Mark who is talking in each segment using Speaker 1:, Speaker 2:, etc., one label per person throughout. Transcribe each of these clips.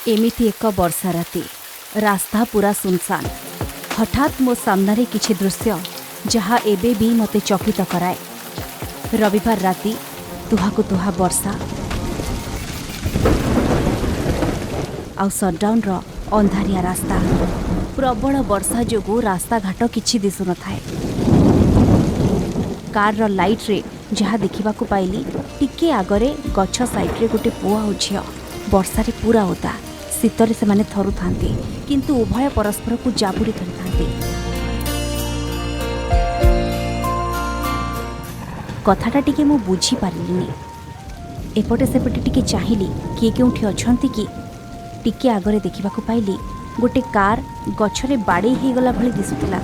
Speaker 1: ଏମିତି ଏକ ବର୍ଷା ରାତି, ରାସ୍ତା ପୁରା ସୁନସାନ। ହଠାତ୍ ମୋ ସାମ୍ନାରେ କିଛି ଦୃଶ୍ୟ ଯାହା ଏବେ ବି ମୋତେ ଚକିତ କରାଏ। ରବିବାର ରାତି, ତୁହାକୁ ତୁହା ବର୍ଷା ଆଉ ସଟ୍ଡାଉନ୍ର ଅନ୍ଧାରିଆ ରାସ୍ତା। ପ୍ରବଳ ବର୍ଷା ଯୋଗୁଁ ରାସ୍ତାଘାଟ କିଛି ଦିଶୁନଥାଏ। କାର୍ର ଲାଇଟ୍ରେ ଯାହା ଦେଖିବାକୁ ପାଇଲି, ଟିକେ ଆଗରେ ଗଛ ସାଇଡ଼୍ରେ ଗୋଟେ ପୁଅ ଆଉ ଝିଅ ବର୍ଷାରେ ପୁରା ଓଦା। ଶୀତରେ ସେମାନେ ଥରୁଥାନ୍ତି, କିନ୍ତୁ ଉଭୟ ପରସ୍ପରକୁ ଜାବୁଡ଼ି ଧରିଥାନ୍ତି। କଥାଟା ଟିକେ ମୁଁ ବୁଝିପାରିଲିନି। ଏପଟେ ସେପଟେ ଟିକେ ଚାହିଁଲି, କିଏ କେଉଁଠି ଅଛନ୍ତି କି। ଟିକେ ଆଗରେ ଦେଖିବାକୁ ପାଇଲି ଗୋଟେ କାର୍ ଗଛରେ ବାଡ଼େଇ ହେଇଗଲା ଭଳି ଦିଶୁଥିଲା।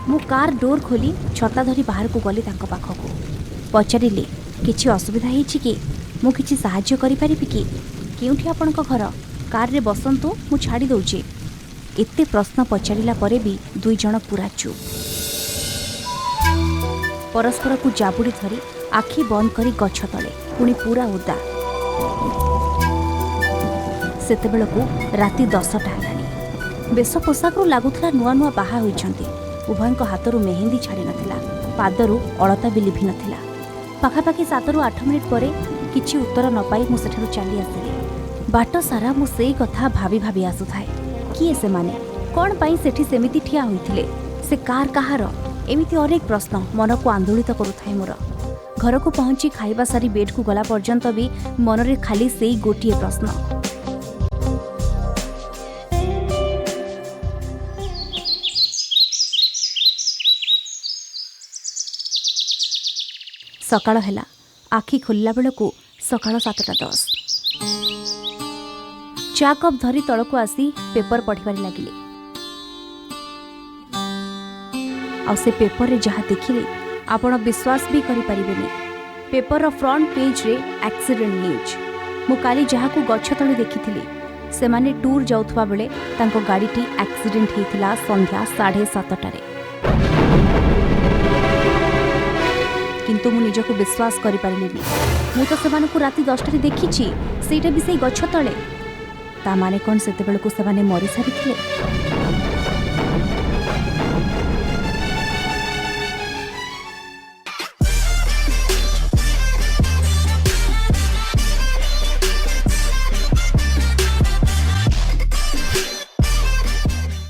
Speaker 1: ମୁଁ କାର୍ ଡୋର୍ ଖୋଲି ଛତା ଧରି ବାହାରକୁ ଗଲି ତାଙ୍କ ପାଖକୁ। ପଚାରିଲି, କିଛି ଅସୁବିଧା ହେଇଛି କି? ମୁଁ କିଛି ସାହାଯ୍ୟ କରିପାରିବି କି? କେଉଁଠି ଆପଣଙ୍କ ଘର? କାର୍ରେ ବସନ୍ତୁ, ମୁଁ ଛାଡ଼ି ଦେଉଛି। ଏତେ ପ୍ରଶ୍ନ ପଚାରିଲା ପରେ ବି ଦୁଇ ଜଣ ପୁରା ଚୁପ୍। ପରସ୍ପରକୁ ଜାବୁଡ଼ି ଧରି ଆଖି ବନ୍ଦ କରି ଗଛ ତଳେ, ପୁଣି ପୁରା ଓଦା। ସେତେବେଳକୁ ରାତି 10ଟା ହେଲାଣି। ବେଶ ପୋଷାକରୁ ଲାଗୁଥିଲା ନୂଆ ନୂଆ ବାହା ହୋଇଛନ୍ତି। ଉଭୟଙ୍କ ହାତରୁ ମେହେନ୍ଦି ଛାଡ଼ି ନଥିଲା, ପାଦରୁ ଅଳତା ବି ଲିଭି ନଥିଲା। ପାଖାପାଖି 7ରୁ 8 ମିନିଟ୍ ପରେ କିଛି ଉତ୍ତର ନ ପାଇ ମୁଁ ସେଠାରୁ ଚାଲି ଆସିଲି। ବାଟ ସାରା ମୁଁ ସେଇ କଥା ଭାବି ଭାବି ଆସୁଥାଏ। କିଏ ସେମାନେ? କ'ଣ ପାଇଁ ସେଠି ସେମିତି ଠିଆ ହୋଇଥିଲେ? ସେ କାର୍ କାହାର? ଏମିତି ଅନେକ ପ୍ରଶ୍ନ ମନକୁ ଆନ୍ଦୋଳିତ କରୁଥାଏ ମୋର। ଘରକୁ ପହଞ୍ଚି ଖାଇବା ସାରି ବେଡ୍କୁ ଗଲା ପର୍ଯ୍ୟନ୍ତ ବି ମନରେ ଖାଲି ସେଇ ଗୋଟିଏ ପ୍ରଶ୍ନ। ସକାଳ ହେଲା। ଆଖି ଖୋଲିଲା ବେଳକୁ ସକାଳ 7:10। ଚା କପ୍ ଧରି ତଳକୁ ଆସି ପେପର ପଢ଼ିବାରେ ଲାଗିଲି। ଆଉ ସେ ପେପରରେ ଯାହା ଦେଖିଲି ଆପଣ ବିଶ୍ୱାସ ବି କରିପାରିବେନି। ପେପରର ଫ୍ରଣ୍ଟ ପେଜ୍ରେ ଆକ୍ସିଡେଣ୍ଟ ନ୍ୟୁଜ୍। ମୁଁ କାଲି ଯାହାକୁ ଗଛ ତଳେ ଦେଖିଥିଲି, ସେମାନେ ଟୁର୍ ଯାଉଥିବା ବେଳେ ତାଙ୍କ ଗାଡ଼ିଟି ଆକ୍ସିଡେଣ୍ଟ ହେଇଥିଲା ସନ୍ଧ୍ୟା 7:30ଟାରେ। କିନ୍ତୁ ମୁଁ ନିଜକୁ ବିଶ୍ୱାସ କରିପାରିଲିନି। ମୁଁ ତ ସେମାନଙ୍କୁ ରାତି 10ଟାରେ ଦେଖିଛି, ସେଇଟା ବି ସେଇ ଗଛ ତଳେ। ତା ମାନେ କ'ଣ ସେତେବେଳକୁ ସେମାନେ ମରିସାରିଥିଲେ?